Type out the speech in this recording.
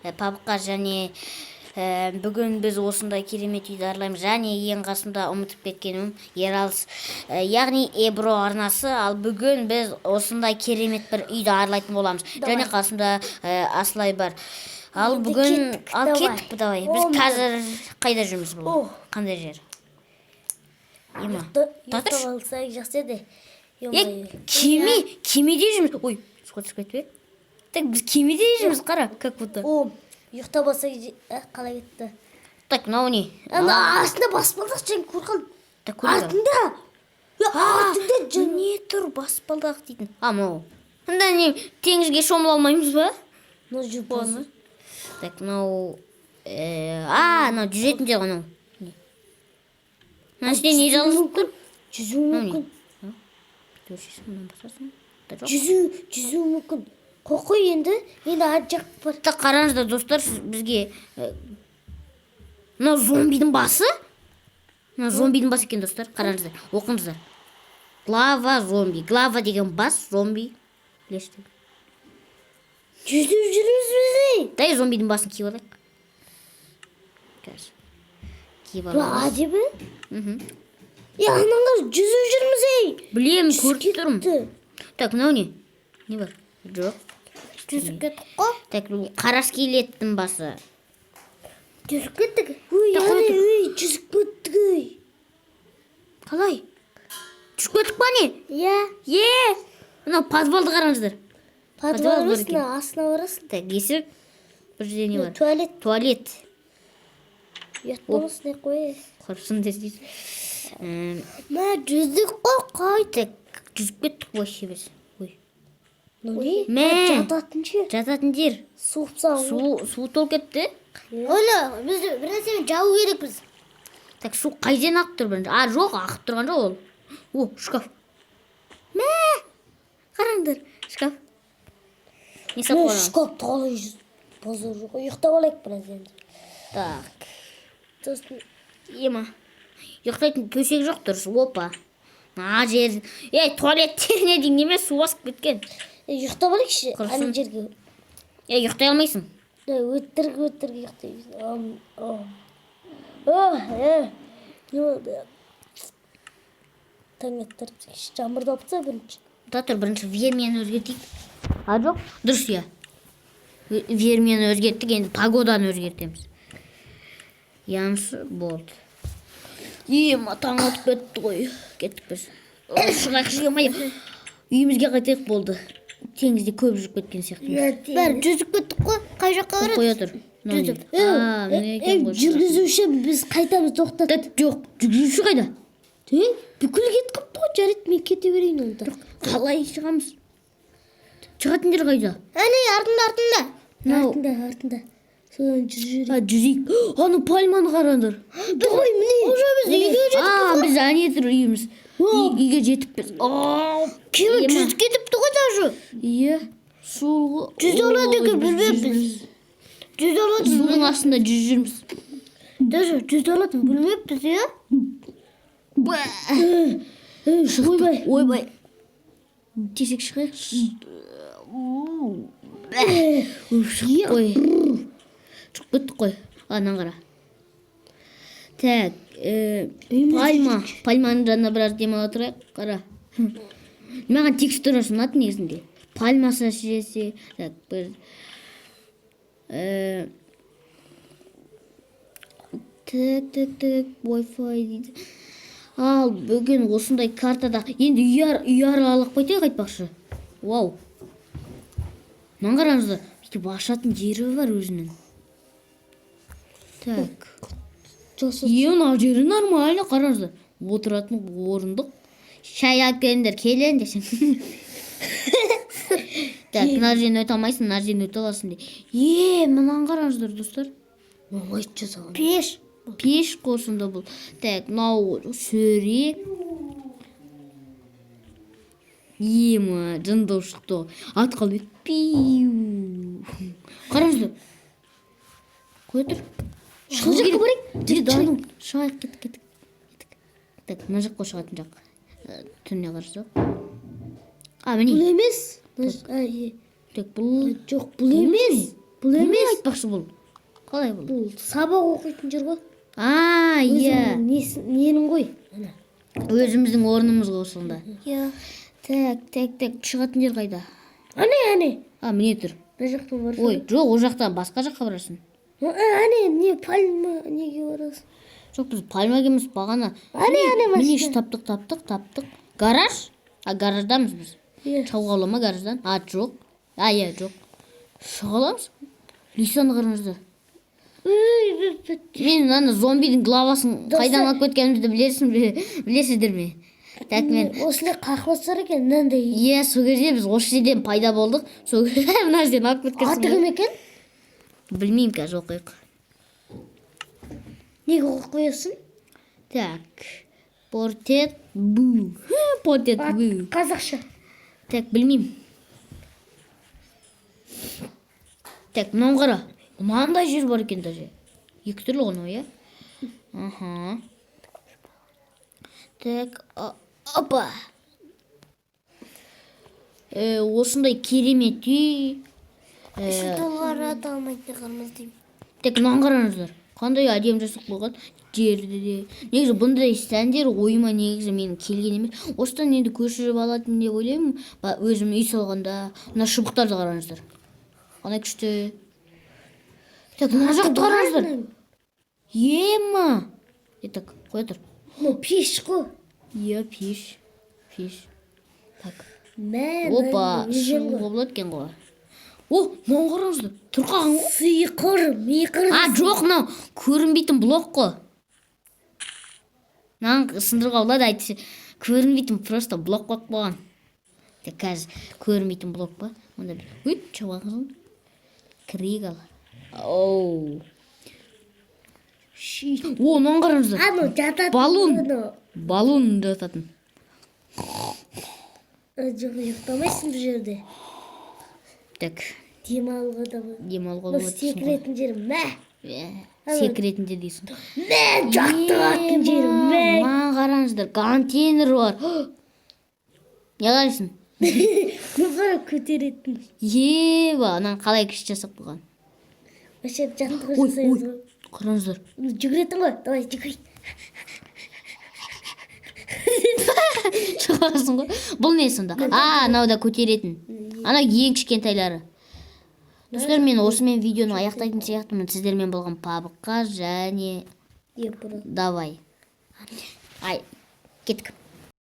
Пабыққа және бүгін біз осындай керемет үйді аралаймыз және ең қасымда ұмытып кеткенім Ералыс, яғни Эбро арнасы. Ал бүгін біз осындай керемет бір үйді аралайтын боламыз. Давай. Және қасымда Асылай бар. Ал Енді бүгін кеттік, ал давай. Кеттік, давай. Біз О, қазір қайда жүрміз бұл? О. Қандай жер? Ема. Ұйықтап Тұра. алсақ, жақсы еді. Е, кемеде жүрміз. Ой, суға түсіп кетпе. Так, біз кемеде жүрміз, қара, как будто. О, ұйықтап алсақ, қалай кетті? Так, мынау не? Ана астында баспалдақ, сен көрген. Так, көрейік. Артында. Е, артында жын. Не тұр баспалдақ дейтін? А, мынау. Анда не, теңізге шомыла алмаймыз ба? Мынау жүр болсын. Так, мынау а, мынау жүзетін жер ғой мынау. Не? Мына ішінде не жазылып тұр? Жүзу Мынау не? мүмкін. Өшесің, мынаны басасың. Да, жоқ. Жүзу мүмкін. Қой, енді, енді ар жақ бар. Так, қараңыздар, достар, сіз бізге мынау зомбидің басы. Мынау зомбидің басы екен, достар. Қараңыздар, оқыңыздар. Глава зомби. Глава деген бас, зомби. Білесіздер. Жүзіп жүрміз біз, ей. Дай зомбидің басын киіп алайық. Қазір. Киіп Бұл аламыз. әдемі. Мхм. Е, анаңға жүзіп жүрміз, ей. Білемін, көріп тұрмын. Кетті. Так, мынау не? Не бар? Жоқ. Жүзіп кеттік қой. Так, бұл қара скелеттің басы. Жүзіп кеттік. Ой, Так, қоя ай, тұр. ой, жүзіп кеттік, ой. Қалай? Түсіп кеттік па, не? Иә. Е! Мынау подвалды қараңыздар. Подвал Подвал бар емес, екен. мына астына барасың. Так, есік. Бір жерде не бар? Туалет. Туалет. Ұят болмасын деп қой. Құрсын десейші. Мә, жүздік қой, қай. Так, жүзіп кеттік вообще біз. Ой. Мынау не? Мә. Жататын жер. Жататын жер. Суып салған. Су толып кетті. Ойлы, біз бір нәрсемен жабу керекпіз. Так, су қай жерден ағып тұр бірінші? А, жоқ, ағып тұрған жоқ ол. О, шкаф. Мә! Қараңдар, шкаф. Не салып қойған? Шкафты қалай жүз? Базар жоқ. Ұйықтап алайық біраз енді. Так. Сосын Ема. Ұйықтайтын төсек жоқ дұрыс. Опа. Мына жер. Ей, туалеттеріне дейін неме су басып кеткен. Ұйықтап алайықшы Құрысын. ана жерге. Ей, ұйықтай алмайсың. Да, өтірік өтірік ұйықтаймыз. Ам, ам. О, е. Не болды? Таң аттырып, жаңбыр жауып бірінші. Тұра тұр, бірінші время ні өзгертейік. А, жоқ, дұрыс, иә. Время ні өзгерттік, енді погода ны өзгертеміз. Янсы болды. Ема, таң атып кетті ғой. Кеттік біз. Ой, шығайық, ема. Үйімізге қайтайық, болды. Теңізде көп жүріп кеткен сияқтымыз. Бәрі жүзіп кеттік қой. Қай жаққа барады? Қоя тұр. Мынау не? Жүзіп. А, міне екен ғой. Жүргізуші, біз қайтамыз, тоқтат. Да, жоқ, жүргізуші қайда? Е, бүкіл кетіп қалыпты ғой. Жарайды, мен кете берейін онда. Қалай шығамыз? Шығатын жер қайда? Әне, артында, артында. Мынау- Артында, артында. Содан жүзіп жүрейік. А, жүзейік. Ана пальманы қараңдар. Давай, міне. Уже біз үйге А, біз әне тұр үйіміз. Үйге жетіппіз. Кеме Ема. жүзіп кетіпті ғой даже. Иә. Сол Жүзе алады Ой, екен, біз білмеппіз. жүзіп- Жүзе алады. Судың астында жүзіп жүрміз. Даже жүзе алатын білмеппіз, иә? Ойбай. Ойбай. Тезірек шығайық. Уф, шықтық қой. Шығып кеттік қой. Анан қара. Так, пальма. Пальманың жанына біраз демала тұрайық. Қара. Маған текстурасы ұнады негізінде. Пальмасы жесе. Так, біз так, так, так, Wi-Fi дейді. Ал бүгін осындай картада енді үй аралап қайтайық айтпақшы. Вау. Мынаны қараңыздар, бүйтіп ашатын жері бар өзінің. Так. Е, мына жері нормально, қараңыздар. Отыратын орындық. Шай алып келіңдер, келін десең. Так, мына жерден өте алмайсың, мына жерден өте аласың де. Е, мынаны қараңыздар, достар. Оңай жасаған. Пеш. Пеш қой сонда бұл. Так, мынау сөре. Ема, жындау шықты ғой. Ат қалып еді. Пиу. Қараңыздар. Қоя тұр. Сол жаққа барайық. Же, да, ну, шығайық, кеттік, кеттік. Кеттік. Так, мына жаққа шығатын жақ. Түніне қарасақ. А, міне. Бұл емес. А, е. Так, бұл Жоқ, бұл емес. Бұл Не емес. айтпақшы, бұл қалай бұл? Бұл сабақ оқитын жер ғой. А, иә. Өзіңнің ненің ғой ана. Өзіміздің орнымыз ғой сонда. Иә. Так, так, так, шығатын жер қайда? Ане, ане. А, міне тұр. Мына жақтан барсың. Ой, жоқ, ол жақтан басқа жаққа барасың. Ане, не, пальма неге барасың? Жоқ, біз пальмаға емес, бағана. Ане, ане, міне. Машина. Таптық, таптық, таптық. Гараж. А, гараждамыз біз. Иә. Шығуға бола ма гараждан? А, жоқ. А, иә, жоқ, шыға аламыз. Лисаны қараңыздар. Үй, біп, біп. Мен ана зомбидің главасын Достар- қайдан алып кеткенімізді білесің бе, білесіздер ме? Так, мен Осындай қақпастар екен мынандай. Иә, сол кезде біз осы жерден пайда болдық, сол мына жерден алып кеткенсің Аты ғой. кім екен? Білмеймін, қазір оқиық. Неге оқып қоясың? Так, портрет бу, портрет бу. Қазақша. Так, білмеймін. Так, мынаны қара, мынандай жер бар екен даже. Екі түрлі ғой мынау, иә. Аха, так, опа. Осындай керемет үй. Доллар ата алмайтын шығармыз деймін. Так, мынаны қараңыздар, қандай әдемі жасап қойған жерді де. Негізі бұндай сәндер ойыма негізі менің келген емес. Осыдан енді көшіріп алатын деп ойлаймын. Өзім үй салғанда. Мына шыбықтарды қараңыздар, қандай күшті. Так, мына жақты қараңыздар, ема. Так, қоя тұр. Мынау пеш қой. Иә, пеш, пеш. Так. Мә. Опа. Мына өзен ғой. Шығуға болады екен ғой. О, мынаны қараңыздар, тұр қалған ғой. Сиқыр миқыр. А, жоқ, мынау көрінбейтін блок қой. Мынаны сындыруға болады әйтпесе. Көрінбейтін просто блок қойып қойған. Так, қазір көрінбейтін блок па онда? Бір өйт шығып, кірейік. Ал, оу, о, мынаны қараңыздар. Анау жататын. Баллон. Анау. Баллон жататын. Жоқ, ұйықтамайсың бұл жерде. Так. Демалуға да болады. Демалуға Мынау болады дейсің ғой. Секіретін жер, мә. Иә, секіретін жер дейсің. Мә, жаттығатын жер, мә. Маған қараңыздар, контейнер бар. Не қарайсың? Мына қара, көтеретін. Еба, ананы қалай күшті жасап қойған. Вообще жаттығу Ой, жасаймыз ой. ғой. Қараңыздар. Жүгіретін ғой, давай жүгірейік. Шығасың ғой. Бұл не сонда? А, анау да көтеретін. Анау ең кішкентайлары. Достар, мен осымен видеоны аяқтайтын сияқтымын. Сіздермен болған Пабыққа және Е, бұрын. Давай. Ай, кеттік.